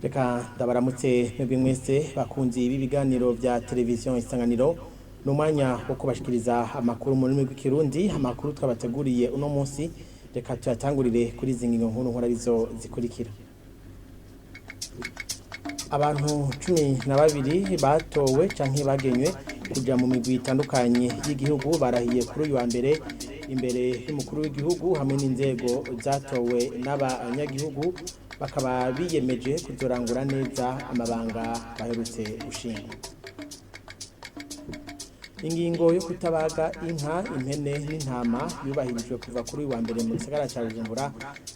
Reka ndabaramutse mwebwe mwese bakunzi b'ibiganiro vya televiziyo Isanganiro. Ni umwanya wo kubashikiriza amakuru mu rurimi rw'ikirundi. Amakuru twabateguriye uno munsi, reka tuyatangurire kuri izi ngingo nkuru nkora zikurikira. Abantu 12 batowe canke bagenywe kuja mu migwi itandukanye y'igihugu barahiye kuri uyu wa mbere imbere y'umukuru w'igihugu hamwe n'inzego zatowe n'abanyagihugu, bakaba biyemeje kuzorangura neza amabanga baherutse gushinga. Ingingo yo kutabaga inka, impene n'intama yubahirijwe kuva kuri uyu wa mbere mu gisagara ca Bujumbura,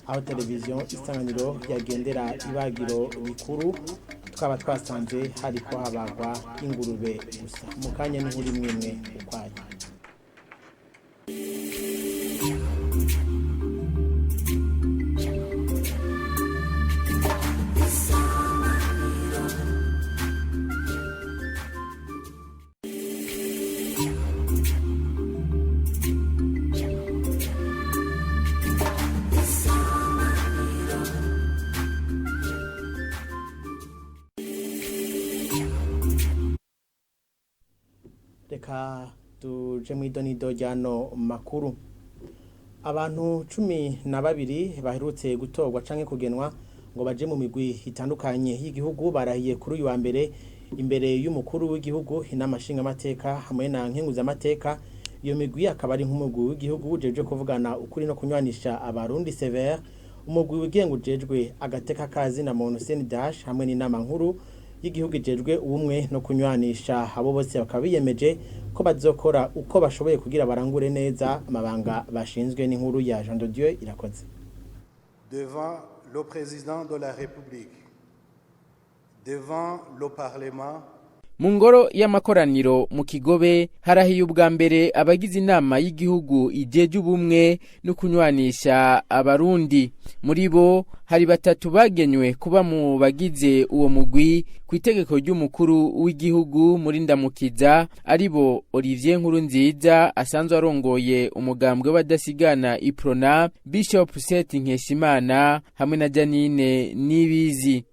aho televiziyo Isanganiro yagendera ibagiro rikuru, tukaba twasanze hariko habagwa ingurube gusa. Mu kanya n'inkuru imwe ukwayo. Reka tuje mw'idonido ryano makuru. Abantu 12 baherutse gutorwa canke kugenwa ngo baje mu migwi itandukanye y'igihugu barahiye kuri uyu wa mbere imbere y'umukuru w'igihugu, inama nshingamateka hamwe na nkenguzamateka. Iyo migwi akaba ari nk'umugwi w'igihugu ujejwe kuvugana ukuri no kunywanisha abarundi severe, umugwi wigenga ujejwe agateka kazi na muntu CNDH, hamwe n'inama nkuru y'igihugu ijejwe ubumwe no kunywanisha. Abo bose bakaba biyemeje ko bazokora uko bashoboye kugira barangure neza amabanga bashinzwe. N'inkuru ya Jean de Dieu Irakoze. Devant le président de la République, devant le Parlement, Mu ngoro y'amakoraniro mu Kigobe harahiye ubwa mbere abagize inama y'igihugu ijeje ubumwe no kunywanisha abarundi. Muri bo hari batatu bagenywe kuba mu bagize uwo mugwi ku itegeko ry'umukuru w'igihugu muri Ndamukiza, aribo Olivier Nkurunziza asanzwe arongoye umugambwe w'abadasigana Iprona, Bishop Seth Nkeshimana hamwe na Janine Nibizi.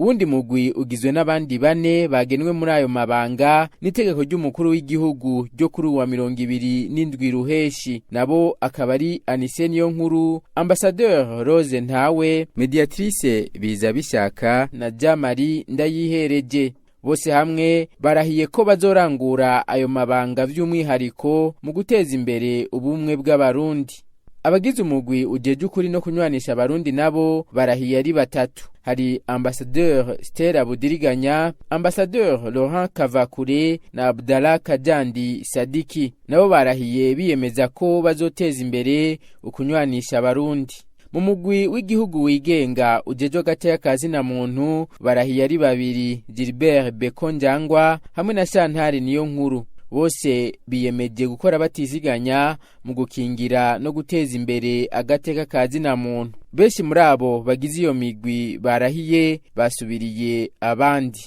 Uwundi mugwi ugizwe n'abandi bane bagenwe muri ayo mabanga n'itegeko ry'umukuru w'igihugu ryo kuri uwa 27 Ruheshi, nabo akaba ari Anise Niyonkuru, Ambassadeur Rose Ntawe, Mediatrice Biza Bishaka na Jamari Ndayihereje. Bose hamwe barahiye ko bazorangura ayo mabanga vy'umwihariko mu guteza imbere ubumwe bw'abarundi. Abagize umugwi ujeje ukuri no kunywanisha abarundi nabo barahiye ari batatu. Hari Ambassadeur Stella Budiriganya, Ambassadeur Laurent Kavakure na Abdallah Kajandi Sadiki. Nabo barahiye biyemeza ko bazoteza imbere ukunywanisha abarundi. Mu mugwi w'igihugu wigenga ujejwe agateka kazina muntu barahiye ari babiri, Gilbert Bekonjangwa hamwe na Shantari Niyo Nkuru. Bose biyemeje gukora batiziganya mu gukingira no guteza imbere agateka kazina muntu. Benshi muri abo bagize iyo migwi barahiye basubiriye abandi.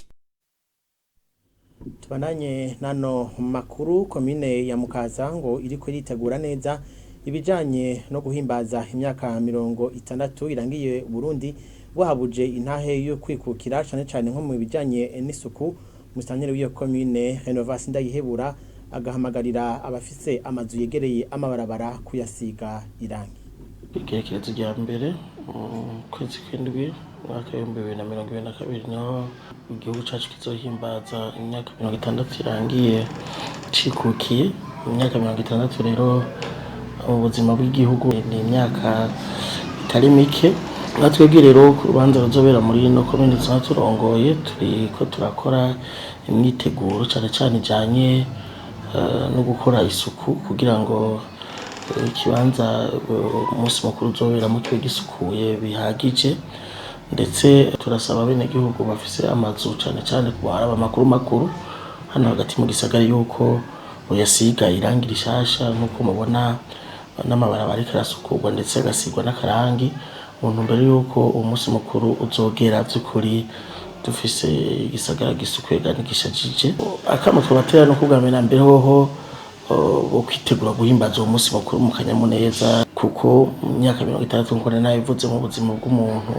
Tubananye nano makuru. Komine ya Mukaza ngo iriko iritegura neza ibijanye no guhimbaza imyaka 60 irangiye Burundi buhabuje intahe yo kwikukira, cane cane nko mu bijanye n'isuku. Musitanteri w'iyo komine Renovasi Ndayihebura agahamagarira abafise amazu yegereye amabarabara kuyasiga irangi. Igerekerezo rya mbere mu kwezi kw'indwi umwaka w'2022 niho igihugu cacu kizohimbaza imyaka 60 irangiye cikukiye. Imyaka 60 rero mu buzima bw'igihugu ni imyaka itari mike. Nka twebwe rero ku rubanza ruzobera muri ino komine dusanzwe turongoye, turiko turakora imyiteguro cane cane ijanye no gukora isuku kugira ngo ikibanza umunsi mukuru uzoberamo kibe gisukuye bihagije. Ndetse turasaba abenegihugu bafise amazu, cane cane ku baraba makuru makuru hano hagati mu gisagara, yuko boyasiga irangi rishasha, nk'uko mubona n'amabarabara ariko arasukurwa ndetse agasigwa n'akarangi, mu ntumbero yuko umunsi mukuru uzogera vy'ukuri dufise igisagara gisukuye kandi gishajije. Akamo twobatera no kubwa mbere na mbere hoho bo kwitegura guhimbaza uwo munsi mukuru mu kanyamuneza, kuko mu myaka 60, nkuko nari nabivuze, mu buzima bw'umuntu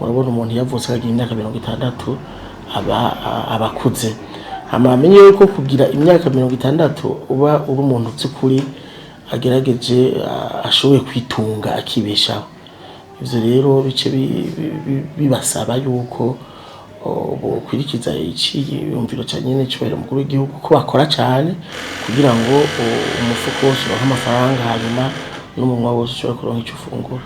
Murabona, umuntu yavutse akagira imyaka 60 aba akuze. Hama bamenye yuko kugira imyaka 60 uba uri umuntu by'ukuri agerageje, ashoboye kwitunga, akibeshaho. Ivyo rero bice bibasaba yuko bokwirikiza iciyumviro ca nyene cubahiro mukuru w'igihugu, ko bakora cane kugira ngo umufuko wose uronke amafaranga, hanyuma n'umunwa wose ushobore kuronka ico ufungura.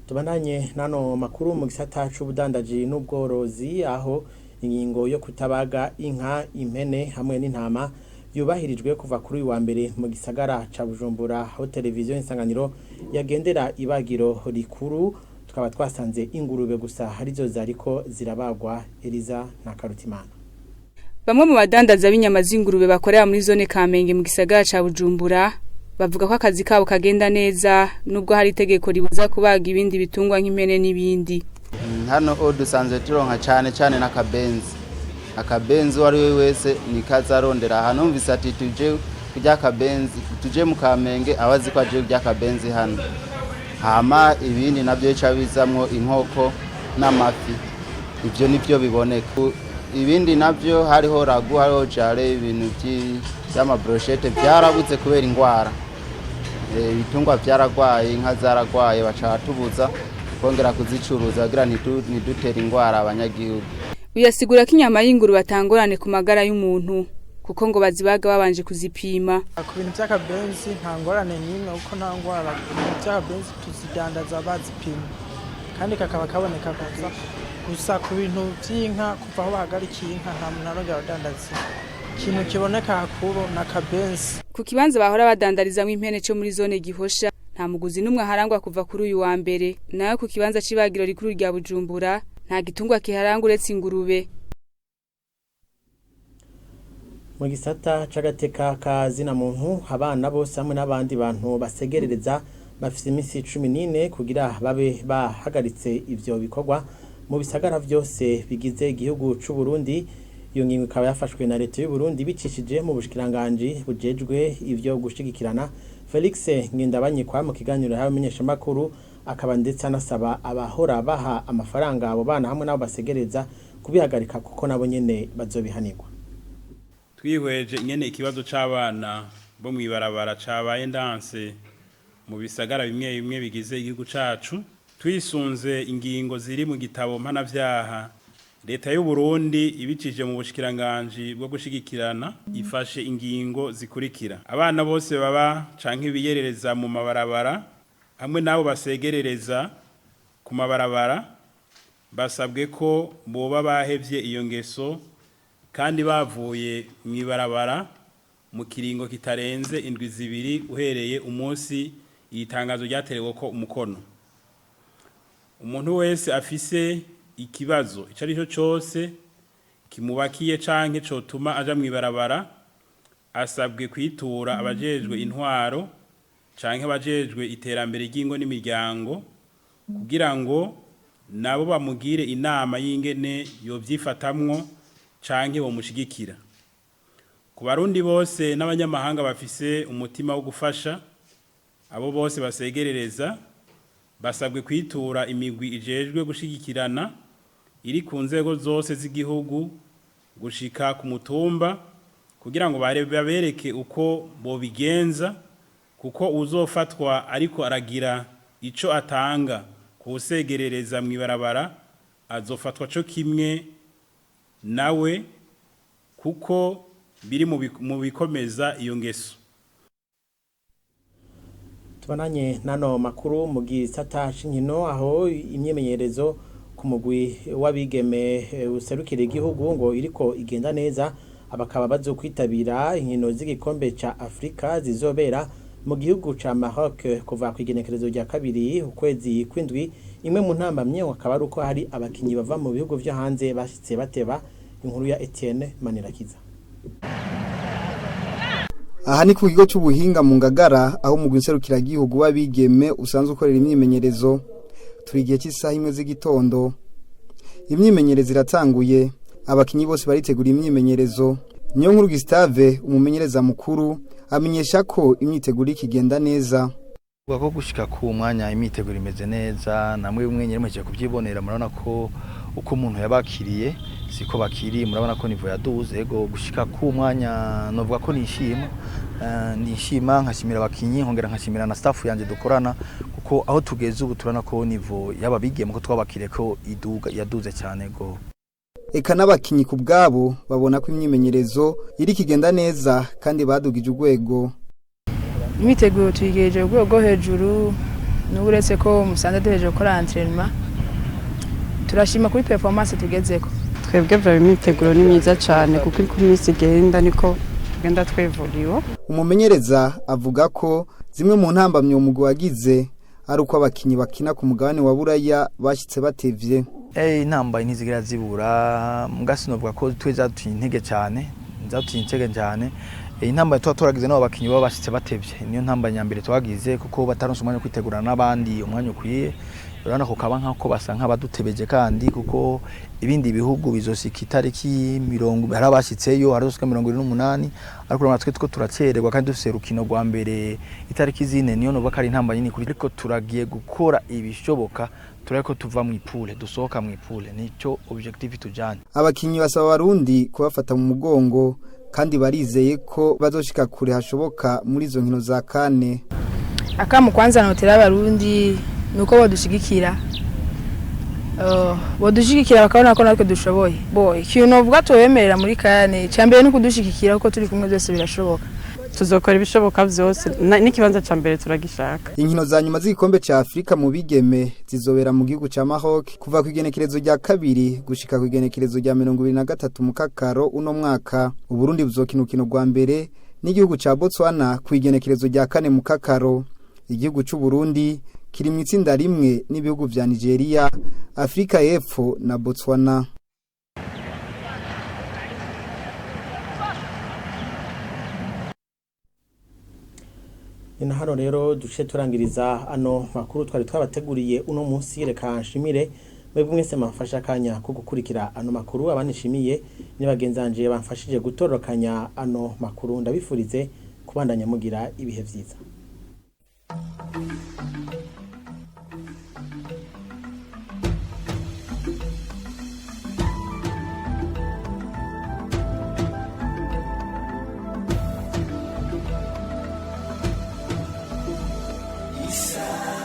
Tubandanye nano makuru mu gisata c'ubudandaji n'ubworozi, aho ingingo yo kutabaga inka, impene hamwe n'intama yubahirijwe kuva kuri uyu wa mbere mu gisagara ca Bujumbura, aho televiziyo Insanganiro yagendera ibagiro rikuru, tukaba twasanze ingurube gusa arizo zariko zirabagwa. Eliza na Karutimana. Bamwe mu badandaza b'inyama z'ingurube bakorera muri zone Kamenge mu gisagara ca Bujumbura bavuga ko akazi kabo kagenda neza nubwo hari itegeko ribuza kubaga ibindi bitungwa nk'impene n'ibindi. Hano o dusanzwe turonka cyane cyane n'akabenzi. Akabenzi uwo ari we wese nikaza arondera ahantu numvise ati tuje kurya akabenzi, tuje mu Kamenge, aba azi ko aje kurya akabenzi hano. Hama ibindi nabyo bica bizamwo inkoko n'amafi, ibyo nibyo biboneka. Ibindi nabyo hariho ragoût, hariho jare, ibintu by'amabrochette byarabuze kubera ingwara. Ibitungwa byaragwaye, inka zaragwaye, baca tubuza kongera kuzicuruza kugira ntidutere ingwara abanyagihugu. Uyasigura ko inyama y'ingurube atangorane ku magara y'umuntu, kuko ngo bazibaga babanje kuzipima. Ku bintu by'akabenzi nta ngorane n'imwe, kuko nta ngwara. Ibintu by'akabenzi tuzidandaza bazipima, kandi kakaba kaboneka gusa. Gusa ku bintu by'inka, kuva aho bahagarikiye inka, nta muntu arongera adandaza inka. Ikintu kiboneka hakuru ni akabenzi. Ku kibanza bahora badandarizamwo impene co muri zone Gihosha, nta muguzi n'umwe aharangwa kuva kuri uyu wa mbere. Nayo ku kibanza c'ibagiro rikuru rya Bujumbura, nta gitungwa kiharangwa uretse ingurube. Mu gisata c'agateka ka zina muntu, abana bose hamwe n'abandi bantu basegerereza bafise iminsi 14 kugira babe bahagaritse ivyo bikorwa mu bisagara vyose bigize igihugu c'u Burundi. Iyo ngingo ikaba yafashwe na leta y'u Burundi bicishije mu bushikiranganji bujejwe ivyo gushigikirana. Felix Ngendabanyikwa mu kiganiro yahawe abamenyeshamakuru akaba ndetse anasaba abahora baha amafaranga abo bana hamwe n'abo basegereza kubihagarika, kuko nabo nyene bazobihanirwa. Twihweje ingene ikibazo c'abana bo mw'ibarabara cabaye ndanse mu bisagara bimwe bimwe bigize igihugu cacu, twisunze ingingo ziri mu gitabo mpanavyaha, leta y'u Burundi ibicije mu bushikiranganji bwo gushigikirana ifashe ingingo zikurikira: abana bose baba canke biyerereza mu mabarabara hamwe n'abo basegerereza ku mabarabara basabwe ko boba bahevye iyo ngeso kandi bavuye mw'ibarabara mu kiringo kitarenze indwi 2 uhereye umunsi iri tangazo ryaterewe ko umukono. Umuntu wese afise ikibazo ico ari cyo cose kimubakiye canke cotuma aja mw'ibarabara asabwe kwitura abajejwe intwaro canke abajejwe iterambere ry'ingo n'imiryango, kugira ngo nabo bamugire inama y'ingene yovyifatamwo canke bomushigikira. Ku barundi bose n'abanyamahanga bafise umutima wo gufasha abo bose basegerereza, basabwe kwitura imigwi ijejwe gushigikirana iri ku nzego zose z'igihugu gushika ku mutumba, kugira ngo babereke uko bobigenza, kuko uzofatwa ariko aragira ico atanga kuwusegerereza mw'ibarabara azofatwa co kimwe nawe, kuko biri mu bikomeza iyo ngeso. Tubananye nano makuru mu gisata c'inkino, aho imyimenyerezo ku mugwi w'abigeme userukira igihugu ngo iriko igenda neza, abakaba bazokwitabira inkino z'igikombe ca Afrika zizobera mu gihugu ca Maroc kuva ku igenekerezo rya 2 ukwezi kw'indwi. Imwe mu ntambamye akaba ari uko hari abakinyi bava mu bihugu vyo hanze bashitse bateba. Inkuru ya Etienne Manirakiza. Aha ni ku kigo cy'ubuhinga mu Ngagara, aho umugwi nserukiragihugu w'abigeme usanzwe ukorera imyimenyerezo. Turi igihe cy'isaha 1 z'igitondo, imyimenyerezo iratanguye, abakinyi bose baritegura imyimenyerezo. Niyo nkuru Gustave, umumenyereza mukuru, amenyesha ko imyiteguro ikigenda neza. Ko gushika ku mwanya imyiteguro imeze neza, namwe bimwe nyine muhejeje kuvyibonera, murabona ko uko umuntu yabakiriye siko bakiri, murabona ko niveau yaduze. Ego, gushika ku mwanya novuga ko nishima, nishima nkashimira abakinyi, nkongera nkashimira na staff yanje dukorana, kuko aho tugeze ubu turabona ko niveau yaba bigeme ko twabakiriye ko iduga yaduze cyane go. Eka n'abakinyi ku bwabo babona ko imyimenyerezo iri kigenda neza kandi badugije urwego. Imyiteguro tuyigejeje ku rwego rwo hejuru, n'ubu uretse ko musanze duhejeje gukora entraînement, turashima kuri performance tugezeko. Twebwe vya imyiteguro ni myiza cyane, kuko uko iminsi igenda niko tugenda twevuriwe. Umumenyereza avuga ko zimwe mu ntambamyi uwo mugwi wagize ari uko abakinyi bakina ku mugabane wa Buraya bashyitse batevye. Intambamyi ntizigera zibura, mbwa sinovuga ko twe zaduciye intege cyane, zaduciye intege cyane. Intambamyi tuba turagize n'abo bakinyi baba bashitse batevye, niyo ntambamyi ya mbere twagize, kuko bataronse umwanya wo kwitegurana n'abandi umwanya ukwiye. Urabona ko kaba nk'ako basa nk'abadutebeje, kandi kuko ibindi bihugu bizosika itariki 20, hari abashitseyo, hari abashika 28, ariko urabona twe two turacererwa kandi dufise urukino rwa mbere itariki 4. Niyo novuga ko ari intambamyi nini kuri, ariko turagiye gukora ibishoboka turabe ko tuva mu ipule, dusohoka mu ipule, nico objectif tujanye. Abakinyi basaba abarundi kubafata mu mugongo kandi barizeye ko bazoshika kure hashoboka muri izo nkino za CAN. Akamu kwanza notera abarundi nuko bodushigikira, bodushigikira bakabona ko natwe dushoboye. Bo ikintu novuga tubemerera muri CAN, icambere ni ukudushigikira, kuko turi kumwe byose birashoboka. Tuzokora ibishoboka byose, n'ikibanza ca mbere turagishaka. Inkino za nyuma z'igikombe ca Afrika mu bigeme zizobera mu gihugu ca Maroc kuva ku igenekerezo rya 2 gushika ku igenekerezo rya 23 mu Kakaro uno mwaka. Uburundi buzokina urukino rwa mbere n'igihugu ca Botswana ku igenekerezo rya 4 mu Kakaro. Igihugu c'u Burundi kiri mu itsinda rimwe n'ibihugu vya Nigeria, Afrika y'Epfo na Botswana. Ni hano rero duce turangiriza ano makuru twari twabateguriye uno munsi. Reka nshimire mwebwe mwese mwamfashe akanya ko gukurikira ano makuru. Abanishimiye ni bagenzanje bamfashije gutororokanya ano makuru, ndabifurize kubandanya mugira ibihe vyiza. Isa.